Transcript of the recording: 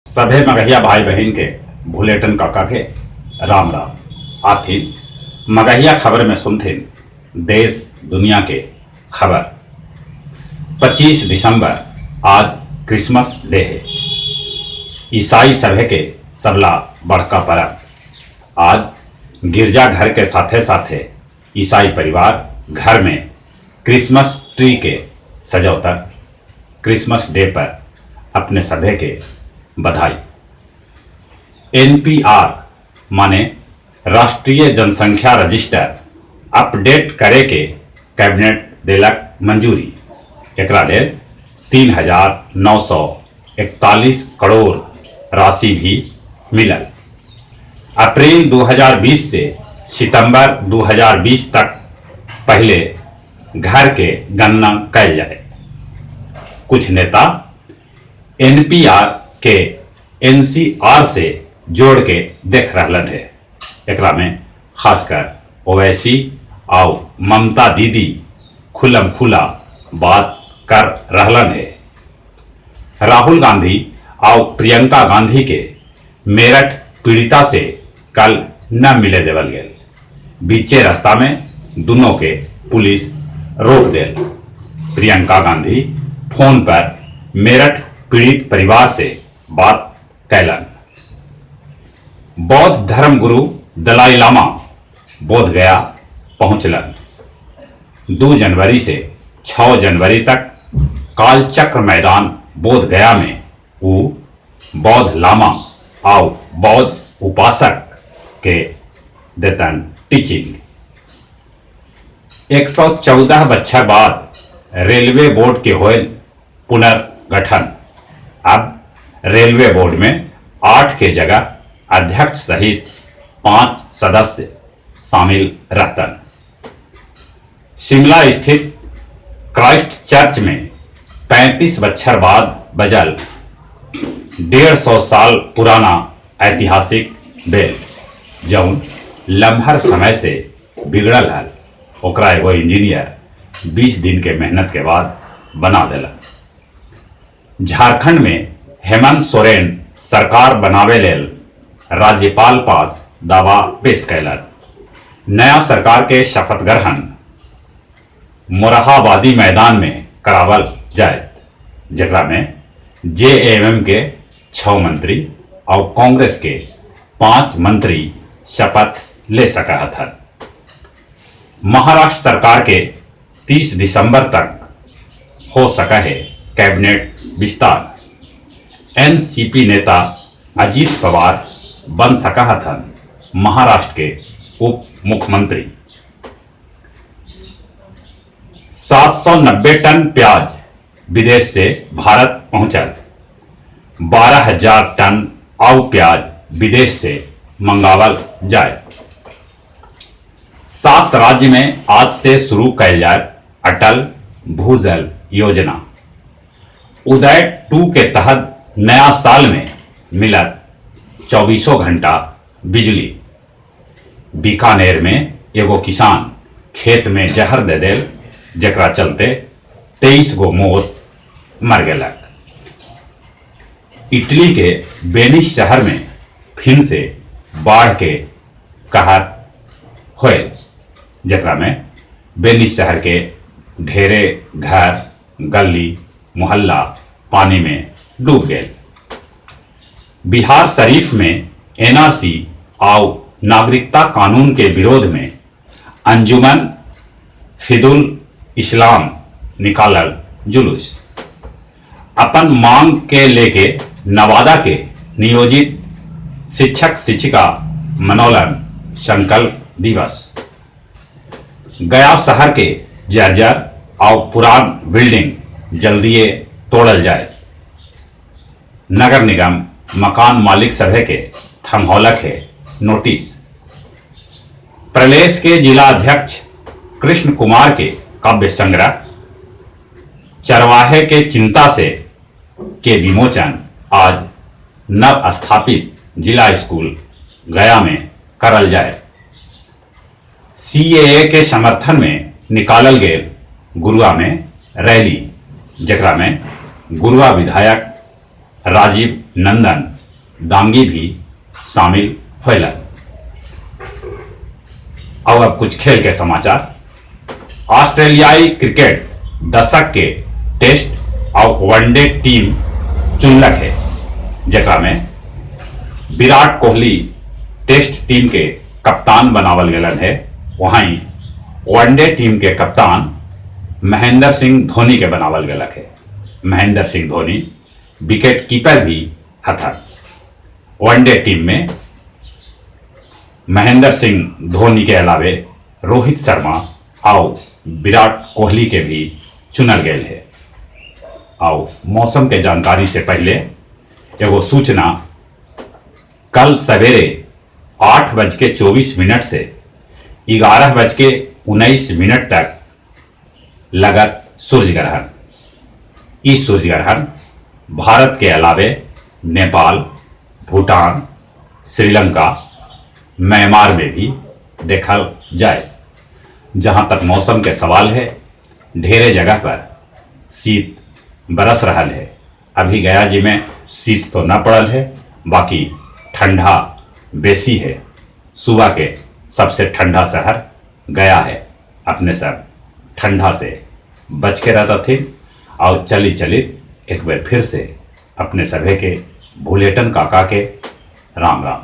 सभे मगहिया भाई बहिन के भुलेटन काका के राम राम। आथिन मगहिया खबर में सुनथिन देश दुनिया के खबर। 25 दिसंबर आज क्रिसमस डे है। ईसाई सभे के सबला बड़का परब। आज गिरजाघर के साथे साथे ईसाई परिवार घर में क्रिसमस ट्री के सजौतन। क्रिसमस डे पर अपने सभे के बधाई। एनपीआर माने राष्ट्रीय जनसंख्या रजिस्टर अपडेट करे के कैबिनेट देलक मंजूरी। एकरा लेल 3,941 करोड़ राशि भी मिलल। अप्रैल 2020 से सितंबर 2020 तक पहले घर के गणना कैल जाए। कुछ नेता एनपीआर के एनसीआर से जोड़ के देख रहलन है। एकरा में खासकर ओवैसी आउ ममता दीदी खुलम खुला बात कर रहलन है। राहुल गांधी आउ प्रियंका गांधी के मेरठ पीड़िता से कल न मिले देवल गेल। बीचे रास्ता में दोनों के पुलिस रोक देल। प्रियंका गांधी फोन पर मेरठ पीड़ित परिवार से बात कैलन। बौद्ध धर्म गुरु दलाई लामा बोध गया पहुंचलन। 2 जनवरी से 6 जनवरी तक कालचक्र मैदान बोध गया में ऊ बौद्ध लामा आउ बौद्ध उपासक के देतन टीचिंग। 114 बच्छर बाद रेलवे बोर्ड के होयल पुनर्गठन। अब रेलवे बोर्ड में 8 के जगह अध्यक्ष सहित 5 सदस्य शामिल रहतन। शिमला स्थित क्राइस्ट चर्च में 35 बच्छर बाद बजल 150 साल पुराना ऐतिहासिक बेल जौन लम्हर समय से बिगड़ल हल, ओकरा एगो इंजीनियर 20 दिन के मेहनत के बाद बना देलक। झारखंड में हेमंत सोरेन सरकार बनावे लेल राज्यपाल पास दावा पेश कैलक। नया सरकार के शपथ ग्रहण मोरहाबादी मैदान में करावल जाए, जेकरा में जेएमएम के 6 मंत्री और कांग्रेस के 5 मंत्री शपथ ले सका हथन। महाराष्ट्र सरकार के 30 दिसंबर तक हो सका है कैबिनेट विस्तार। एनसीपी नेता अजीत पवार बन सका हथन महाराष्ट्र के उप मुख्यमंत्री। 790 टन प्याज विदेश से भारत पहुंचल। 12,000 टन आउ प्याज विदेश से मंगावल जाए। 7 राज्य में आज से शुरू कैल जाए अटल भूजल योजना। उदय 2 के तहत नया साल में मिलत 24 घंटा बिजली। बीकानेर में एगो किसान खेत में जहर दे देल, जेकरा चलते 23 गो मोर मर गेलक। इटली के वेनिस शहर में फिर से बाढ़ के कहर होयल, जेकरा में वेनिस शहर के ढेरे घर, गली, मोहल्ला पानी में डूब गए। बिहार शरीफ में एनआरसी आउ नागरिकता कानून के विरोध में अंजुमन फिदुल इस्लाम निकालल जुलूस। अपन मांग के लेके नवादा के नियोजित शिक्षक शिक्षिका मनौलन संकल्प दिवस। गया शहर के जर्जर और पुरान बिल्डिंग जल्दिए तोड़ल जाए। नगर निगम मकान मालिक सभे के थमहौलक है नोटिस। प्रलेस के जिला अध्यक्ष कृष्ण कुमार के काव्य संग्रह चरवाहे के चिंता से के विमोचन आज नव स्थापित जिला स्कूल गया में करल जाए। सीएए के समर्थन में निकालल गेल गुरुआ में रैली, जेकरा में गुरुआ विधायक राजीव नंदन दांगी भी शामिल होलन। और अब कुछ खेल के समाचार। ऑस्ट्रेलियाई क्रिकेट दशक के टेस्ट और वनडे टीम चुनलक है, जेकरा में विराट कोहली टेस्ट टीम के कप्तान बनावल गेलन है। वहीं वनडे टीम के कप्तान महेंद्र सिंह धोनी के बनावल गेलक है। महेंद्र सिंह धोनी विकेट कीपर भी हथन। वनडे टीम में महेंद्र सिंह धोनी के अलावे रोहित शर्मा और विराट कोहली के भी चुनल गए है। और मौसम के जानकारी से पहले एगो सूचना, कल सवेरे 8:24 से 11:19 तक लगत सूर्य ग्रहण। इस सूर्य ग्रहण भारत के अलावे नेपाल, भूटान, श्रीलंका, म्यांमार में भी देखल जाए। जहां तक मौसम के सवाल है, ढेरे जगह पर शीत बरस रहा है। अभी गया जी में शीत तो न पड़ल है, बाकी ठंडा बेसी है। सुबह के सबसे ठंडा शहर गया है। अपने सब ठंडा से बच के रहता थे। और चली चली एक बार फिर से अपने सभे के भुलेटन काका के राम राम।